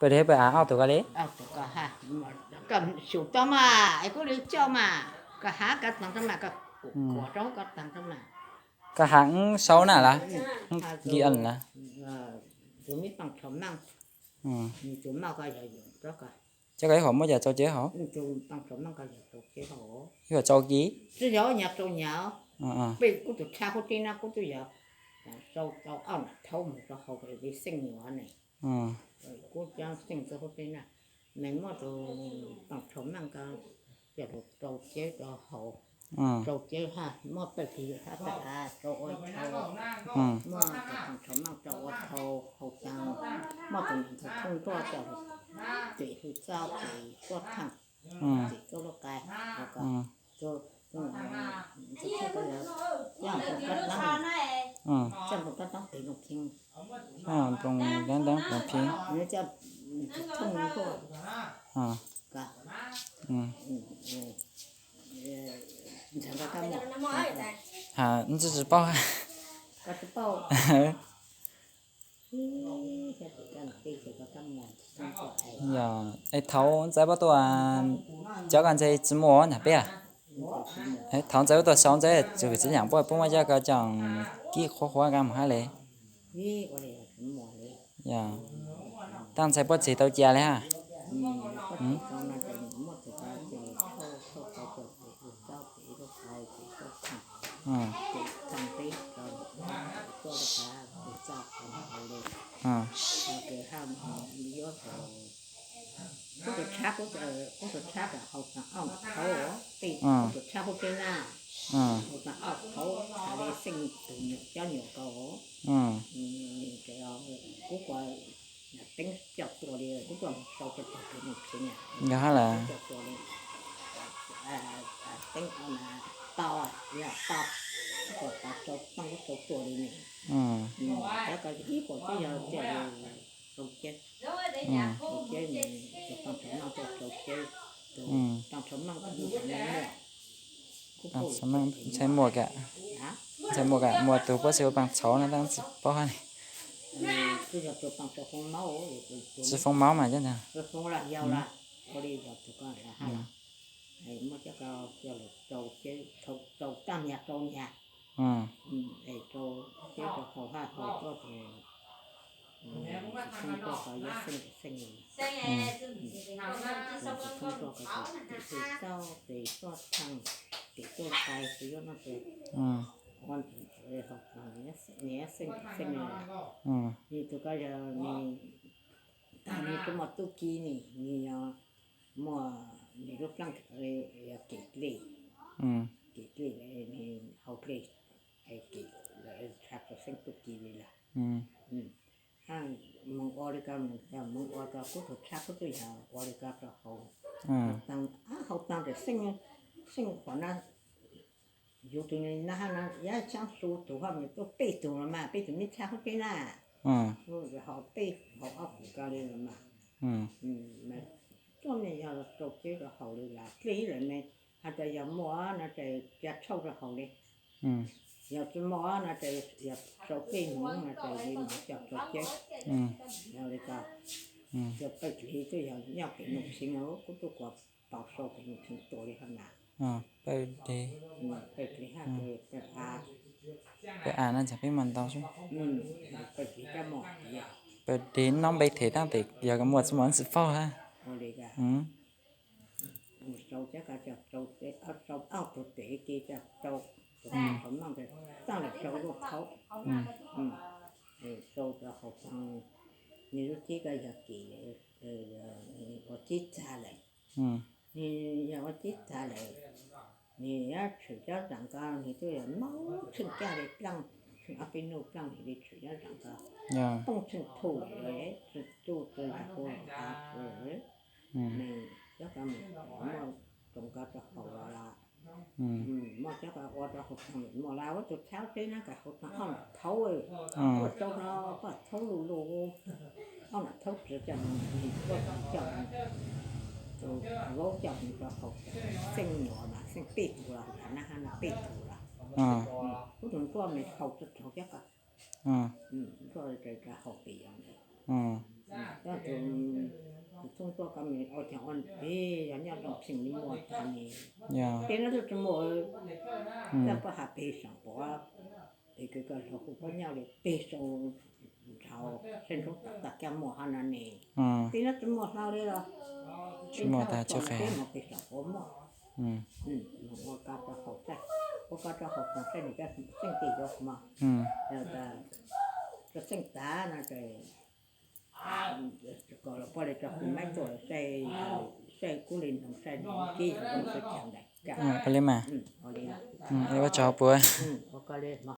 Pawg deg pawg av ob tug ko li. Koj xyum tau mas es kuv li coj mas, koj hav koj taag rau mas, koj kuam rau koj taag rau mas. Koj hav wb saub na lawm, nki an lawm. Tus mib paj tshau meej, tus maj koj yog yus rov koj. Cov koj ib hom muab cov tsau ceb hauv. Ib hom tsau kiv. Tsis yog nyag tsau nyag, peb kuv tus tshab huab teb na kuv twb yog tsau, tsau ob nam thaub mus rau hauv li xeej nyuam ne. Kuv cov xeej rau huab teb na, nws muab tus paj tshau meej ko coj los tsau ceb rau hauv. Tsau ceb hab muab pawg deg hab pawg av tsau ua thau, muab tus paj tshau meej tsau ua thau hau taag, muab tus nam thaub thooj nruaj coj los tim hwj txauj tim tuab theej, tim tuab lub qai, ua ko, tus nam thaub thooj ko yog coj nploos kab dlaab, coj nploos kab dlaab tim Looj Phiab. Coj nploos kab dlaab Looj Phiab. Thooj nruaj ko. Ntawd tsis paub. Yog es thaud ntxhais puab tuaj, cov ko ntxhais tsis muaj nram peb a? Thaud ntxhais puab tuaj sau ntxhais txug txiv yaam puab, puab muab cov ko coj kib qhuav qhuav nkaus mus hab li. Yog, tab ntxhais puab tseg tau cia li hab. Kuv tus tshab, kuv tus tshab tau haus taag ob nam thaub, tej kuv tus tshab huab teb na, haus taag ob thaub has li xeej tus nyuam cov nyuam ko. Kuv kuas teeb coj tuaj li, kuv tuaj sau rau tog peg Looj Phiab, yog hab las, coj tuaj li. Teeb tau, yog tau, kuas tau sau tooj kuv sau tuaj li ne. Cov ko ib puas twb yog tiag li, rau ceb, rau ceb, tus paj tshau meej tuaj rau ceb, tus paj tshau meej tus ntxhais muaj, ntxhais muaj ka, ntxhais muaj ka, muaj tus puab xws ua paj tshau no tab tsis paub hab li. Tsis foom mauv mas cov ntawd. Muab cov ko coj los rau ceb, rau tag nyag rau nyag, es rau ceb rau haus hab haus tuaj tus tsis thoob tuaj ko yuav xeej xeej li, tus tsis thoob tuaj ko tus tim hwj txauj tes tuab theej, tim tuab qai tus yuav noj tes, ua ntsis haus tag nws yuav xeej xeej li. Nws tus ko yog nws tag nws tsis muaj tub ki ne, nws yog muaj nws lub plaab yog kem dlej, kem dlej, nws haus dlej, kem tshab tau xeeb tub ki li lawm. Moog ua li ko, moog ua ko kuv tus tshab kuv twb yog ua li ko rau haus, haus taag, haus taag tes xeej, xeej qhov na, yug tus na hab na, yog Tshaab Su tus hab mas tuaj peb tug los mas, peb tug mib tshab huab teb na, haus peb haus ob tug ko li los mas. Tuab neeg yog rau ceb rau haus li las dlej ib lawm ne, has tas yog muaj no ces ca tshauj rau haus li, yog tsis muaj no ces yog sau dlej moog no ces li moog coj rau ceb. Yog li ko, yog pawg deg twb yog nyob pem Looj Phiab, kuv tub kuas tau sau pem Looj Phiab tuaj li hab na. Pawg deg, pawg deg hab pawg av, pawg av no ntshai peb muaj ntau xwb. Pawg deg noob npe them tab tes yog kws muaj tsis muaj tsis paub hab. Sau cov ko, sau ob tug tes ke, sau tus thaum noj tes, txaj los sau lub thaub, sau rau haus taag, nws lub ceb ko yog kem, ua ceb txag lawm, nws yog ua ceb txag lawm, nws yuav tshwm cov zaam ko nws twb yog mob tsheej kag li plaaj, tsheej ob peb nub plaaj nws li tshwm cov zaam ko, poob tsheej thuj lawm, tsheej tub txug yog hu av, nws cov ko muaj tsoom ko rau haus los, muaj cov ko ua rau haus taag lawm muaj lawm, ua tus tshab teb na kom haus taag ob nam thaub, ua rau paj thaub luj luj, ob nam thaub txiv coj mus, nws coj mus, tus vaub coj mus rau haus, xeej nyuam mas xeej peb tug los, na hab na peb tug los, kuv tus nruaj mas haus tag cov ko, nruaj rau haus pem yog, cov tus Xyoo tuaj ko ua cas ua pem yog nyob zoo pheej li muaj tag ne. Yog. Peb no tsis muaj, yog pob has pem Xeem Pov, pem kws koj hlub kuv pob nyob li pem sau nrhau seb ntsuj tam tag koj muaj ho no ne. Peb no tsis muaj hlau li los. Tsis muaj tag tsis qhia. Peb mus pem Xeem Pov muaj. Ua koj rau hauv, ua koj rau hauv xeeb tij yuav hmo, rau xeeb tag no ces kom los poj li rau kuv maib tuaj saib, saib kub li noog saib kib yog zoo xwb cas ntawd. Ua li mas, ua tsaug puas. Ua koj li hmo.